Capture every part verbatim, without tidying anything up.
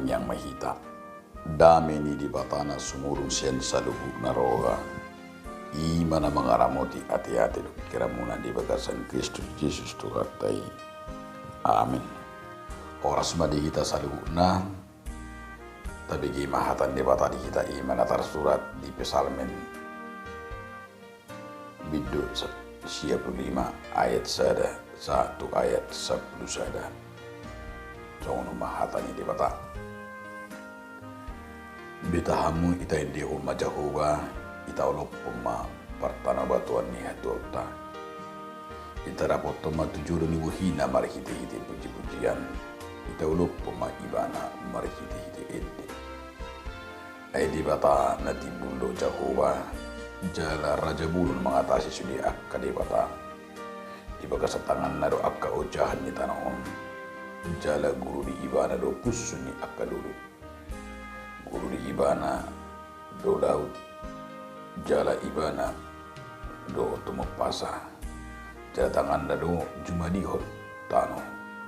Tangiang ma hita. Dame ni Debata na sumurung sian saluhutna roha, i ma na mangaramoti ateate dohot pikiranmuna di bagasan Kristus Jesus Tuhanta i. Amin. Horas ma di hita saluhutna. Tabege ma hata ni Debata di hita, i ma na tarsurat di Psalmen bindu sa-, sia pulu lima ayat sada sahat tu ayat sampulu sada. Songon on ma hata ni Debata. Beta hamu, ita endehon ma Jahowa, ita olophon ma partanobatoan ni hatuaonta. Ita dapothon ma tu jolo ni bohina marhitehite pujipujian, ita olophon ma Ibana marhitehite ende. Ai Debata na timbul do Jahowa, jala raja bolon mangatasi sude angka debata. Di bagasan tanganna do angka ojahan ni tano on, jala guru di Ibana do punsu ni angka dolok. Guru di Ibana do laut, jala Ibana do tumompa sa, jala tanganna do jumadihon tano,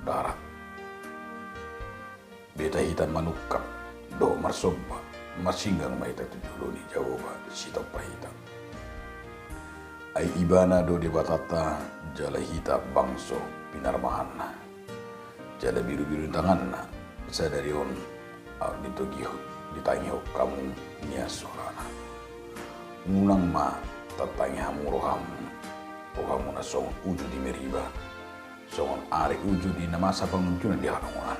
darat. Beta hita manungkap dohot marsomba, marsinggang ma hita tu jolo ni Jahowa Sitompa hita. Ai Ibana do Debatanta, jala hita bangso pinarmahanna. Jala birubiru ni tanganna, sadari on ahu ditogihon, ditangihon hamu nian sorana. Unang ma tatangi hamu rohamu, rohamuna songon uju di Meriba, songon ari uju di na masa pangunjunan di halongonan.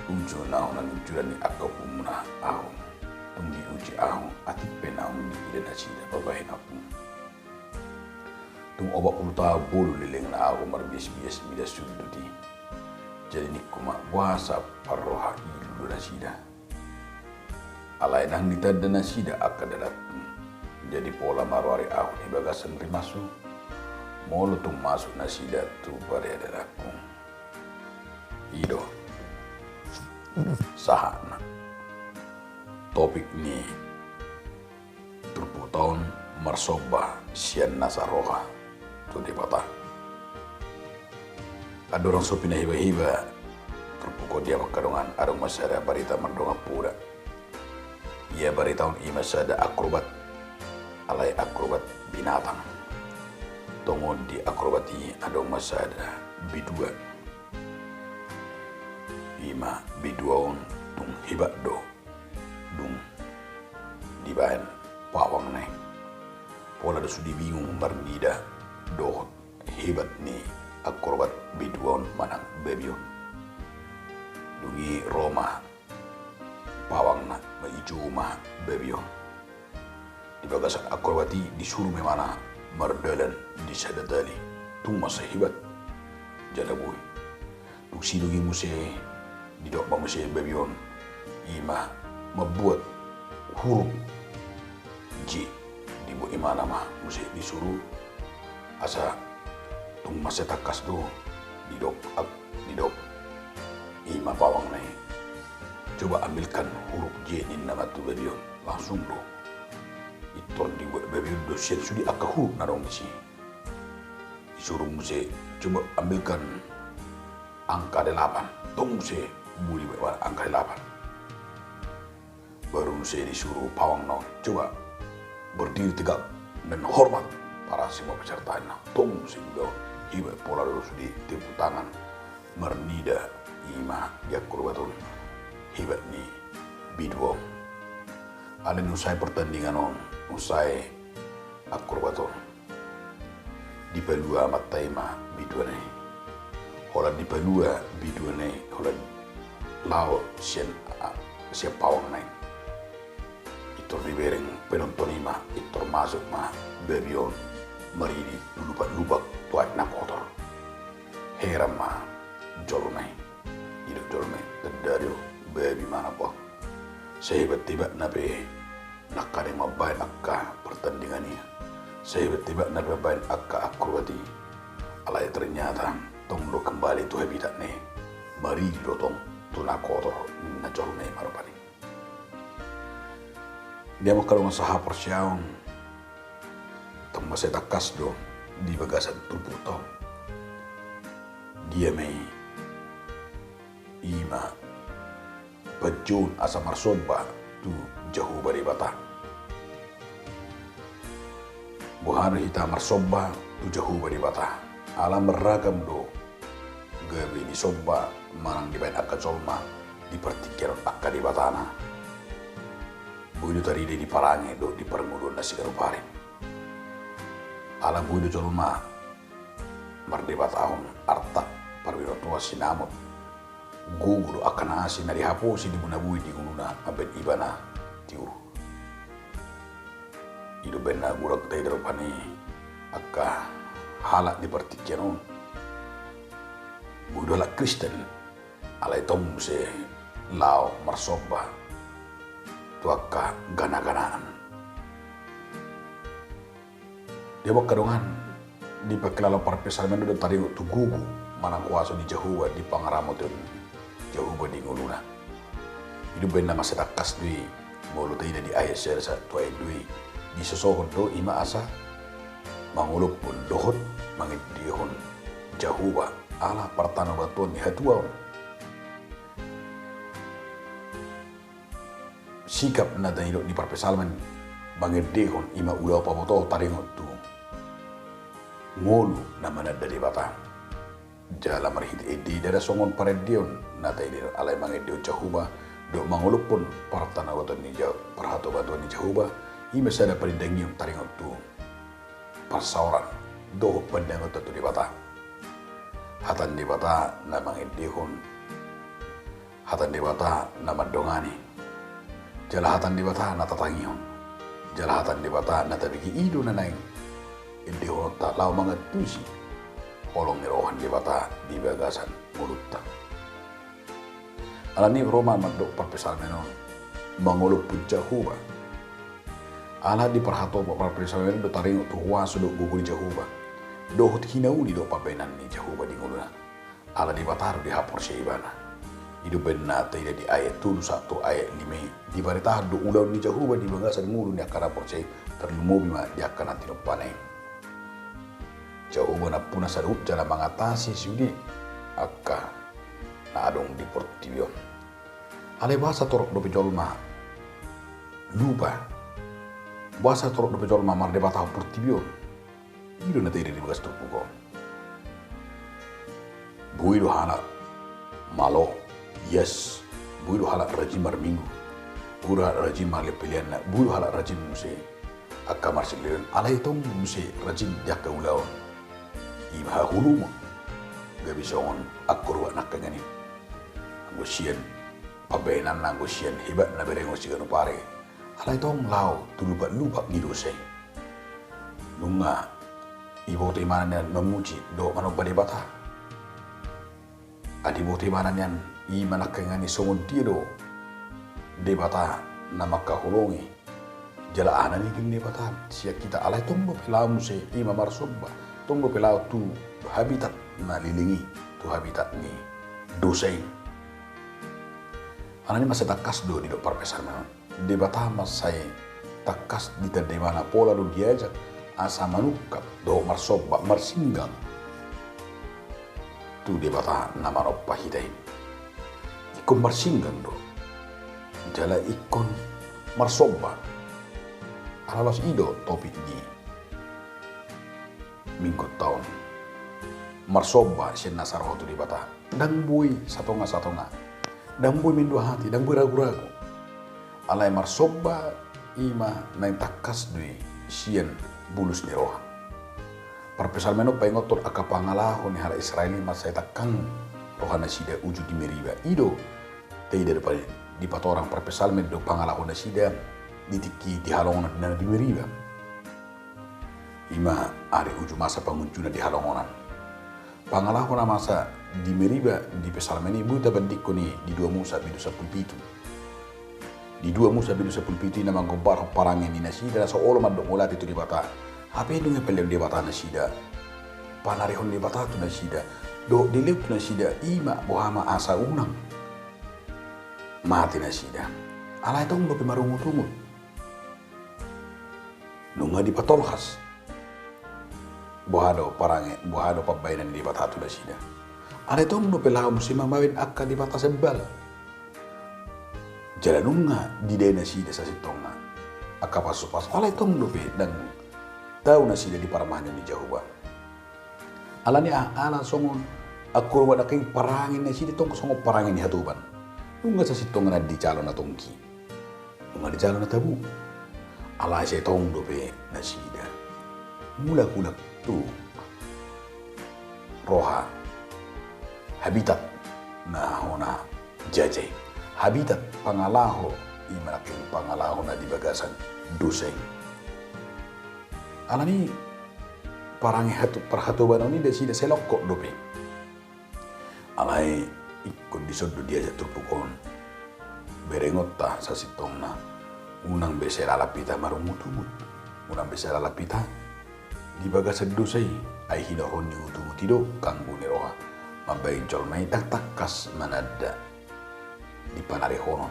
Uju na hona nunjunan ni angka ombunmuna ahu, tung diuji ahu, atik pe naung diida nasida babahenonku. Tung opat pulu taon bolu lelengna ahu marbiasbias mida sundut i. Jadi ningku ma, boasa parroha i do nasida? Alai ndang ditanda nasida angka dalanku. Jadi pola ma roari ahu di bagasan rimashu, molo tung masuk nasida tu pariadananku. I do sahatna topik ni turpukta on, marsomba sian nasa roha tu Debata. Andorang so pinahibahibahon turpuk on di hamu angka dongan, adong ma sada barita mardongan poda. Ia barita on i ma sada akrobat, alai akrobat binatang. Tongon di akrobat i adong ma sada bidua. I ma bidua on tung hebat do dung dibaen pawangna i. Pola do sude bingung marnida dohot hebat ni akrobat bidua on manang babi on. Dung i ro ma pawangna, manjou ma babi on. Di bagasan akrobat i disuru ma ibana mardalan di sada tali. Tung masa hebat jala boi. Dung sidung i muse didok ma muse babi on, i ma mambuat huruf J. Dibuat ibana ma muse disuru, asa tung masa tangkas do didok, ap-, didok i ma pawangna i, "Coba ambilkan huruf J," ninna ma tu babi on. Langsung do pintor dibuat babi on do sian sude angka huruf na adong disi. Disuru muse, "Coba ambilkan angka delapan." Tong muse boi dibuat angka delapan. Baru muse disuru pawangna on, "Coba berdiri tegak dan hormat para semua peserta." Nah, tong muse dibaen. Hebat pola do sude tepuk tangan marnida, i ma di akrobat on hebat ni bidua on. Alai dung sae pertandingan on, dung sae akrobat on, dipalua amanta i ma biduana i. Holan dipalua biduana i, holan laho sian, a, sian pawangna i. Pintor dibereng penonton i ma, pintor masuk ma babi on maridi tu lupak-lupak tu aek na kotor. Heran ma jolma i. Didok jolma i, "Tanda do babi manang boha. Sehebat-hebatna pe nangkaning mambaen angka pertandingan i, sehebat-hebatna pe mambaen angka akrobat i, alai ternyata tong do kembali tu habitatna i, maridi do tong tu na kotor," ninna jolma i ma rupani. Di hamu angka dongan sahaporseaon, tong masa tangkas do di bagasan turpukta on. Dia ma i? I ma panjouon asa marsomba tu Jahowa Debata. Boha do hita marsomba tu Jahowa Debata? Ala marragam do gabe disomba manang dibaen angka jolma di partingkian on angka debatana. Boi do tarida di parange dohot di parngoluon na siganup ari. Ala boi do jolma mardebatahon arta, parbinotoan, sinamot, gogo dohot angka na asing na dihaposi di bona bui di ngoluna mambaen ibana tiur. I do umbaen na godang taida rupani angka halak di partingkian on. Boi do halak Kristen, alai tong muse laho marsomba tu angka ganaganaan. Dia angka dongan, di pangkilalahon parpsalmen do taringot tu gogo manang kuaso ni Jahowa di pangaramotion Jahowa di ngoluna. I do umbaen na mansai tangkas do i molo taida di ayat sada sahat tu ayat dua i. Disosohon do i ma asa mangolophon dohot mangendehon Jahowa ala partanobatoan ni hatuaon. Sikap na nidok ni parpsalmen mangendehon i ma ulaon pabotohon taringot tu ngolu na mananda Debata. Jala marhite ende i ndada songon parendeon na taida i, alai mangendehon Jahowa dohot mangolophon partanobatoan ni Jahowa, partanobatoan ni Jahowa, i ma sada panindangion taringot tu parsaoran dohot pandangotan tu Debata. Hata ni Debata na mangendehon, hata ni Debata na mandongani, jala hata ni Debata na tatangihon, jala hata ni Debata na tabege. I do na naeng endehononta laho mangantusi holong ni roha ni Debata di bagasan ngolunta. Alani i ro ma mandok parpsalmen on mangolophon Jahowa. Ala di parhatopan parpsalmen on do taringot tu huaso dohot gogo ni Jahowa dohot hinauli dohot pambahenan ni Jahowa di ngoluna. Ala Debata do dihaporseai ibana. I do umbaen na taida di ayat tolu sahat tu ayat lima i, dibaritahon do ulaon ni Jahowa di bagasan ngolu ni angka na porsea i, tarlumobi ma di angka na tinompana i. Jahowa nampuna saluhut jala mangatasi sude angka na adong di portibi on. Alai boasa torop dope jolma lupa? Boasa torop dope jolma mardebatahon portibi on? I do na taida di bagas turpuk on. Boi do halak malo ias, boi do halak rajin marminggu, boi do halak rajin marlehon peleanna, boi do halak rajin muse angka marsilehon, alai tong muse rajin di angka ulaon. I ma haholomon, gabe songon angka ruak nangkaningan i. Anggo sian pambahenanna, anggo sian hebatna, berengon siganup ari, alai tong laho tu lupat-lupat ni dosa i. Nunga diboto ibana nian mamuji dohot manomba Debata. Ai diboto ibana nian i ma nangkaningan i songon dia do Debata na mangkaholongi. Jala aha na nidok ni Debata sian hita? Alai tong dope laho muse i ma marsomba, tong dope laho tu habitat na leleng i, tu habitat ni dosa i. Alani i mansai tangkas do didok parpsalmen on. Debata mansai tangkas ditanda ibana, pola do diajak asa manungkap dohot marsomba, marsinggang tu Debata na manompa hita i. Ingkon marsinggang do jala ingkon marsomba. Ala laos i do topik ni minggunta on. Marsomba sian na sai ro tu Debata. Ndang boi satonga-satonga, ndang boi mendua hati, ndang boi ragu-ragu. Alai marsomba i ma naeng tangkas do i sian bulus ni roha. Parpsalmen on paingothon angka pangalaho ni halak Israel i mansai tangkas roha nasida uju di Meriba. I do taida di pa-, dipatorang parpsalmen do pangalaho nasida di tingki di halongonan na di Meriba. I ma ari uju masa pangunjunan di halongonan. Pangalaho na masa di Meriba di psalmen i boi tabandingkon i di dua Musa bindu sampulu pitu. Di dua Musa bindu sampulu pitu i na manggombarhon parange ni nasida na so olo mandok mauliate tu Debata. Hape nunga dipalehon Debata nasida, panarihon Debata tu nasida, dohot dilehon tu nasida, i ma boha ma asa unang mate nasida. Alai tong dope marungut-ungut. Nunga dipatolhas boha do parange, boha do pambahenan ni Debata tu nasida. Alai tong dope laho muse mambahen angka debata sembal. Jala nunga didai nasida sasintongna angka pasupasu, alai tong dope ndang tau nasida di parmahanon ni Jahowa. Alani aha? Ala songon angka uruban nangkin parange nasida tong songon parange ni hatoban. Nunga sasintongna dijalo na tonggi, nunga dijalo na tabo. Alai sai tong dope nasida mulak-ulak tu roha, habitat na hona jaja i, habitat pangalaho, i ma nangkin pangalaho na di bagasan dosa i. Alani parange hatu-, parhatobanon i nasida sai longkot dope. Alai ingkon dison do diajak turpuk on berengonta sasintongna, unang be sai lalap hita marungut-ungut, unang be sai lalap hita di bagasan dosa i. Ai hinorhon ni ungut-ungut i do ganggu ni roha mambahen jolma i ndang tangkas mananda di panarihonon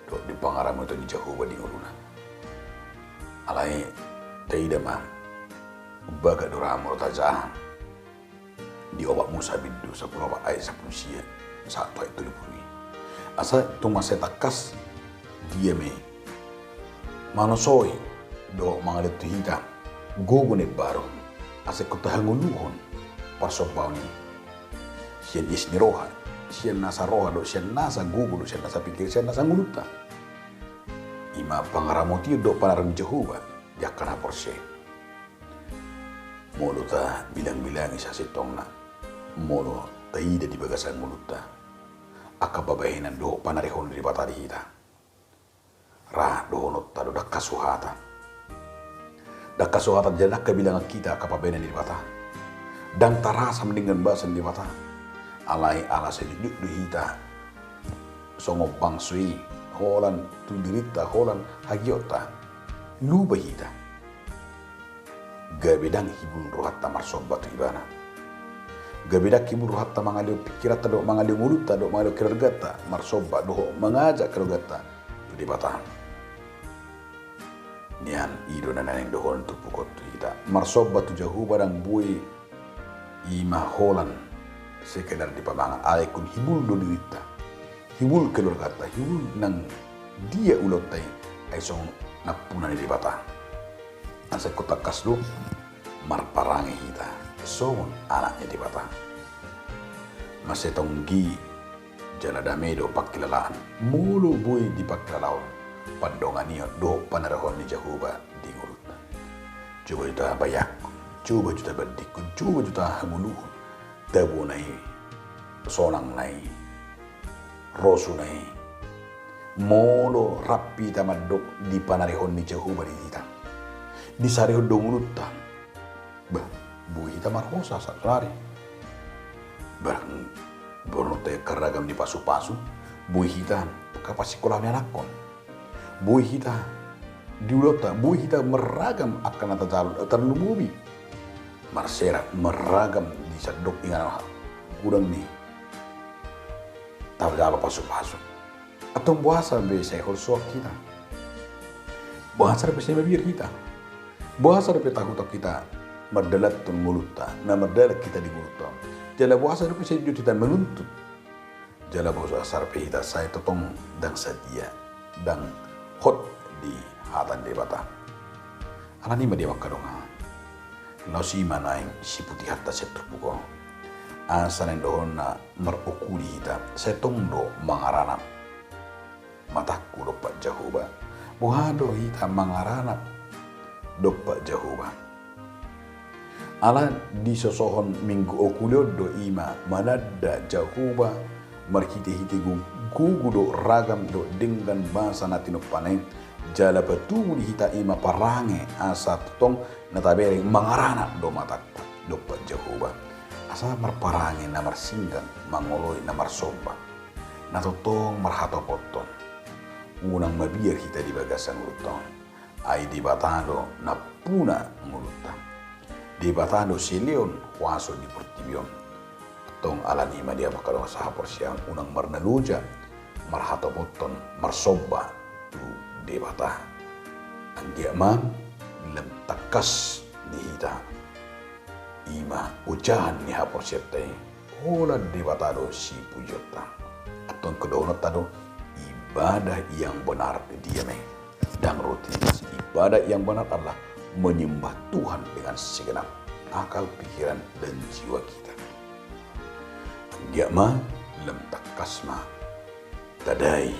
dohot di pangaramotion ni Jahowa di ngoluna. Alai taida ma, umbaga do ra molo tajaha di Opat Musa bindu sampulu opat ayat sampulu sia sahat tu ayat tolu pulu i. Asa tung mansai tangkas dia ma i manosoi dohot mangalehon tu hita gogo na imbaru, asa ingkon tahangoluhon parsombaon i sian ias ni roha, sian nasa roha dohot sian nasa gogo dohot sian nasa pingkir, sian nasa ngolunta. I ma pangaramotion dohot panaramon ni Jahowa di angka na porsea. Molo tabilang-bilangi sasintongna, molo taida di bagasan ngolunta angka pambahenan dohot panarihonon ni Debata di hita, ra dohononta do ndang hasuhatan. Ndang hasuhatan jala ndang habilangan hita angka pambahenan ni Debata. Ndang tarasam denggan basa ni Debata. Alai ala sai jotjot do hita songon bangso i, holan tu dirinta, holan hagiotta, lupa hita. Gabe ndang hibul rohanta marsomba tu Ibana. Gabe ndang hibul rohanta mangalehon pingkiranta dohot mangalehon ngolunta dohot mangalehon keluarganta marsomba dohot mangajak keluarganta tu Debata. Nian i do na naeng dohonon turpuk on tu hita. Marsomba tu Jahowa ndang boi i ma holan sekedar di pamangan, alai ingkon hibul do dirinta, hibul keluarganta, hibul nang dia ulaonta i, ai songon nampuna ni Debata. Asa ingkon tangkas do marparange hita songon anak ni Debata. Mansai tonggi jala dame do pangkilalaan, molo boi dipangkilalaon pandonganion dohot panarihonon ni Jahowa di ngolunta. Coba jo tabayangkon, coba jo tabandingkon, coba jo tahangoluhon tabona i, sonangna i, rosuna i, molo rap hita mandok dipanarihon ni Jahowa di hita, disarihon do ngolunta. Bah, boi hita marhosa saonari. Barang bornonta i angka ragam ni pasupasu, boi hita angka pasingkolahon ni anakkon. Boi hita di ulaonta, boi hita marragam angka na tajalo, tarlumobi marserak, marragam di sandok inganan godang ni tajalo pasupasu. Antong boasa be sai holsoan hita? Boasa dope sai mabiar hita? Boasa dope tahuthon hita mardalanhon ngolunta, na mardalan hita di ngolunta on? Jala boasa dope sai jotjot hita manuntut? Jala boasa dope hita sai tongtong ndang sadia, ndang hot di hata ni Debata? Alani i ma dia mangkadongan. Laos i ma naeng siputihonta sian turpuk on. Asa naeng dohononna marokuli hita, sai tong do mangaranap matangku dompak Jahowa. Boha do hita mangaranap dompak Jahowa? Ala di sosohon Minggu Okuli on do i ma mananda Jahowa marhitehite gogo dohot ragam dohot denggan basa na tinompana i, jala patubu di hita i ma parange asa tongtong na tabereng mangaranap do matangta dompak Jahowa, asa marparange na marsinggang mangoloi na marsomba, na tongtong marhatopothon. Unang mabiar hita di bagasan ngolunta on. Ai Debata do nampuna ngolunta. Debata do silehon huaso di portibi on. Antong alani i ma dia mangkadongan sahaporseaon, unang marnaloja marhatopothon marsomba tu Debata. Anggiat ma lam tangkas di hita i ma ojahan ni haporseaonta i, holan Debata do sipujionta. Antong ingkon dohononta do, i ibadah yang benar dia me. Dang rutinitas, ibadah yang benar adalah menyembah Tuhan dengan segenap akal, pikiran, dan jiwa kita. Anggiat ma lam tangkas ma tadai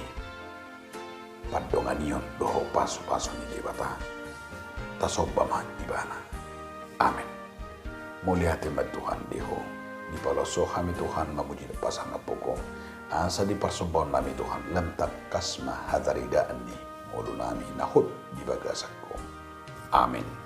pandonganion dohot pasupasu ni Debata. Tasomba ma Ibana. Amen. Mauliate ma Tuhan di Ho. Dipaloas Ho hami Tuhan mamuji dohot pasangaphon Ho, asa di parsombaon nami Tuhan lam tangkas ma hataridaan ni ngolu nami na hot di bagasan Ho. Amen.